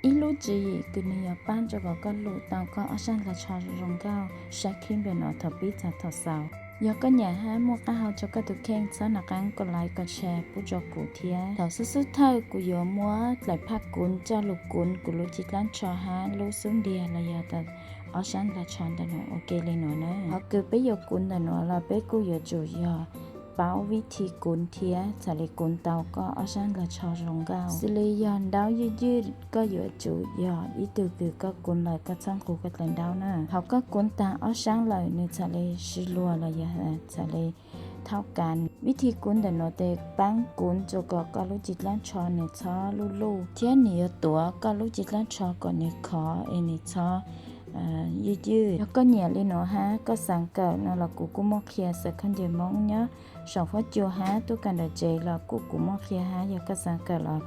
Ib lub tswv yim kws nws yuav paab rua kom koj lug tau koj ob saab ntag tsho zoo nkauj sab khib nplua nuav thaum pib txug thaum xaus. Yog koj nyam hab muaj qaab hau rua koj tug kheej, txhob nov qaab koj like koj share pub rua kuv thiab. Thaum xub xub thawj kuv yuav muab dlaim phaj kunv coj lug kunv kuv lub cib dlaab tsho hab lub xub ntiag los yog ob saab ntag tsho ntawm nuav ua ke le nuav na. Qhov kws peb yuav kunv ntawm nuav los peb kuj yuav tsum yog paub vib thi kunv thiab txhaj le kunv tau koj ob saab ntag tsho zoo nkauj. Xws le yog ntaub ywj ywj koj yuav tsum yog ib tug kws koj kunv lawm koj txhob nqug koj dlaim ntaub na. Thaum koj kunv taag ob saab lawm nws txhaj le sib luag los yog txhaj le thauj kav. Vib thi kunv ntawm nuav tes paab kunv rua kom koj lub cib dlaab tsho nws txhob luj luj thiab nws yuav tuav koj lub cib dlaab tsho kom nws khov es nws txhob ywj ywj. Yog koj nyiam le nuav hab koj xaav kawm no los kuv kuj muaj qhia xaws khaub ncaws Moob nyob saum huab cua hab tuaj kawm ntawm tsev los kuj kuv muaj qhia hab, yog koj xaav kawm los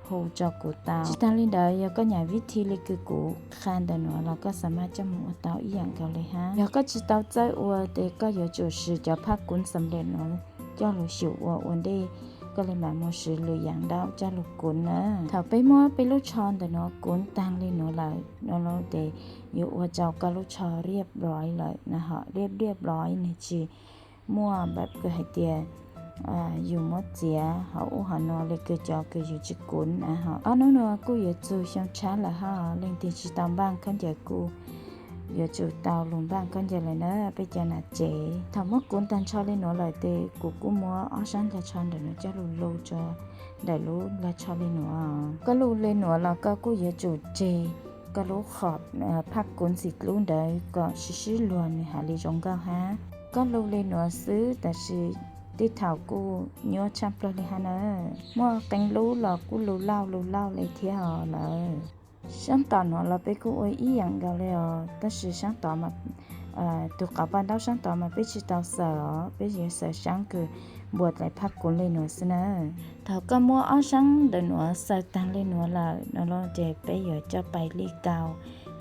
hu rua kuv tau. Tsis taag le ntawd yog koj nyam vib thi le kws kuv qha ntawm nuav los koj xaav mas coj moog ua tau ib yaam nkaus le hab. Yog koj tsis tau txawj ua tes koj yuav tsum siv cov phaj kunv xam lem nuav coj lug xyum ua ua ntej, koj le mam moog siv lwm yaam ntaub coj lug kunv na. Thaum peb muab peb lub tsho ntawm nuav kunv taag le nuav lawm no los tes yuav ua rau koj lub tsho riaj ploj lawm na, ho riaj riaj ploj nws tsis muaj npaum kws hais tias yus muab txiav hauv ub hauv no le kws cov kws yus tsis kunv na ho. Ob hnub nuav kuj yuav txug xyoo tshab lawm hab, leej twg tsis tau npaaj khaub ncaws kuj yuav tsum tau lug npaaj khaub ncaws lawm na peb cov nam tsev. Thaum muab kunv taag nrho le nuav lawm tes kuv kuj muab ob saab ntag tsho ntawm nuav coj lug lug rua ntawm lub ntag tsho le nuav. Koj lug le nuav los koj kuj yuav tsum tseg koj lub qhov phaj kunv xim dlub ntawd kom sib sib luag nws has le zoo nkauj hab. Koj lug le nuav xwb tab sis tej thaum kuj nyuaj tshaj plawg le hab na. Muaj qee lub los kuj lug lauj lug lauj le thiab os lawm. Saab tom nuav los peb kuj ua ib yaam nkaus le os, tab sis saab tod mas tug qauv paj ntaub saab tod mas peb tsis tau xaws os, peb yuav xaws saab kws npuas dlaim phaj kunv le nuav xwb na. Thaum koj muab ob saab ntawm nuav xaws taag le nuav lawm no los tes peb yuav coj pais lij kau,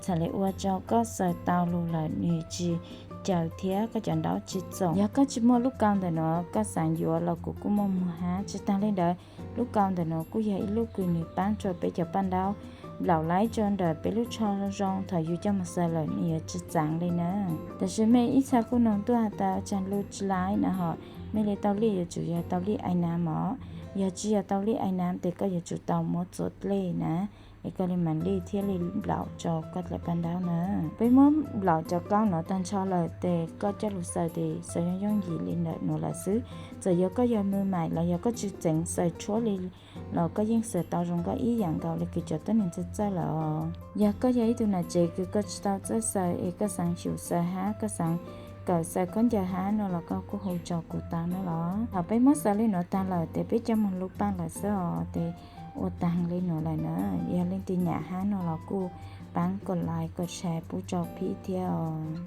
txhaj le ua rau koj xaws tau lug lawm nws tsis caws thiab koj cov ntaub tsis txoom. Yog koj tsis muaj lub kau ntawm nuav koj xaav yuav los kuv kuj muaj muag hab. Tsis taag le ntawd, lub kau ntawm nuav kuj yog ib lub kws nws paab rua peb cov paj ntaub nplaum laib rua ntawm peb lub tsho zoo zoo, thaum yus coj moog xaws lawm nws yuav tsis txaav le na. Tab sis mej ib txha kuj noog tuaj has tas tsaag lub tsis laib na ho, mej le tau lij yuav tsum yog tau lij ai nam os. Yog tsis yog tau lij ai nam tes koj yuav tsum tau muab txuas dlej na, es koj le maam lij thiab le nplaum rua koj dlaim paj ntaub na. Peb muab nplaum cov kau nuav taag nrho lawm tes koj coj lug xaws tes xaws yooj yooj yim le ntawm nuav lawm xwb. Txawm yog koj yog mws maim los yog koj tsis txeev xaws tshuab le los koj yeej xaws tau zoo nkauj ib yaam nkaus le kws cov tuab neeg txawj txawj lawm os. Yog koj yog ib tug nam tsev kws koj tsis tau txawj xaws es koj xaav xyum xaws hab koj xaav kawm xaws khaub ncaws hab no los koj kuj hu rua kuv tau na los. Thaum peb muab xaws le nuav taag lawm tes peb coj moog lub paaj lawm xwb os. Tes ua taag le nuav lawm na, yog leej twg nyam hab no los kuj paab koj like koj share pub rua phib thiab os.